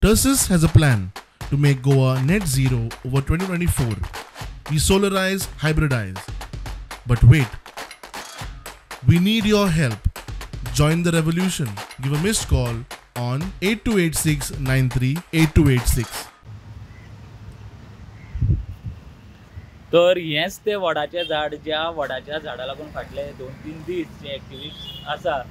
Tersus has a plan to make Goa net zero over 2024. We solarize, hybridize. But wait, we need your help. Join the revolution. Give a missed call on 8286 938286. तर हेंच ते वडाचें झाड, ज्या वडाच्या झाडा लागून फाटले 2-3 दीस जे एक्टिविस्ट आसा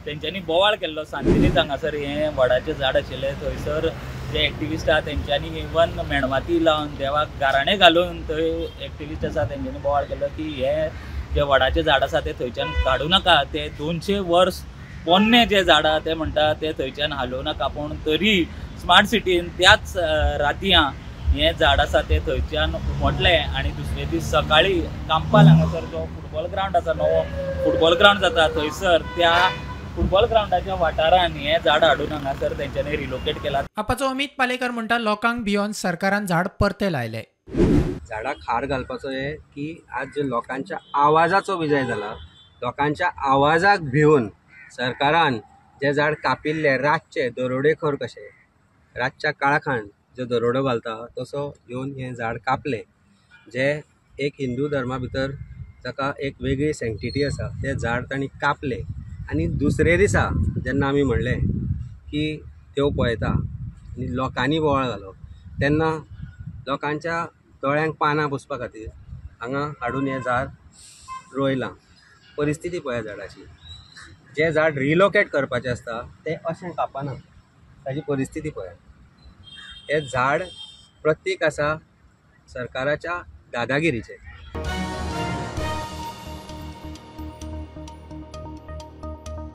तेंच्यांनी बोवाळ केल्लो. सांतिनेज हांगासर हें वडाचें झाड आशिल्लें, थंयसर जे एक्टिविस्ट आसा तेंच्यांनी इवन मेणवाती लावन देवाक गाराणें घालून थंय एक्टिविस्ट आसा तेंच्यांनी बोवाळ केल्लो की हे जे वडाचें झाड आसा तें थंयच्यान काडूं नाका, ते 200 वर्स पोन्ने जे झाड आहा ते म्हणटा ते थंयच्यान हालोवं नाका. पूण तरी स्मार्ट सिटीन त्याच रातयां हें झाड आसा तें थंयच्यान उमटलें आनी दुसरे दीस सकाळी कांपाल हांगासर जो फुटबॉल ग्रावंड आसा, नवो फुटबॉल ग्रावंड जाता थंयसर त्या फुटबॉल ग्रावंडाच्या वाठारान हें झाड हाडून हांगासर तेंच्यांनी रिलोकेट केला. आपाचो अमित पालेकर म्हणटा लोकांक भियोन सरकारान झाड परतें लायलें. झाडाक हार घालपाचो हें की आज जे लोकांच्या आवाजाचो विजय जाला, लोकांच्या आवाजाक भिवन सरकारान जे झाड कापिल्ले रातचे दरोडेखोर कशे रातच्या काळखान जो दरोडो घालता तसो येवन हें झाड कापलें, जे एक हिंदू धर्मा भितर ताका एक वेगळी सँक्टिटी आसा तें झाड तांणी कापलें. आनी दुसरे दिसा जेन्ना आमी म्हणलें की देव पळयता आनी लोकांनी बोवाळ घालो तेन्ना लोकांच्या दोळ्यांक पानां पुसपा खातीर हांगा हाडून हें झाड रोयलां. परिस्थिती पळया झाडाची, जें झाड रिलोकेट करपाचें आसता तें अशें कापना, ताजी परिस्थिती पळया. हें झाड प्रतीक आसा सरकाराच्या दादागिरीचें.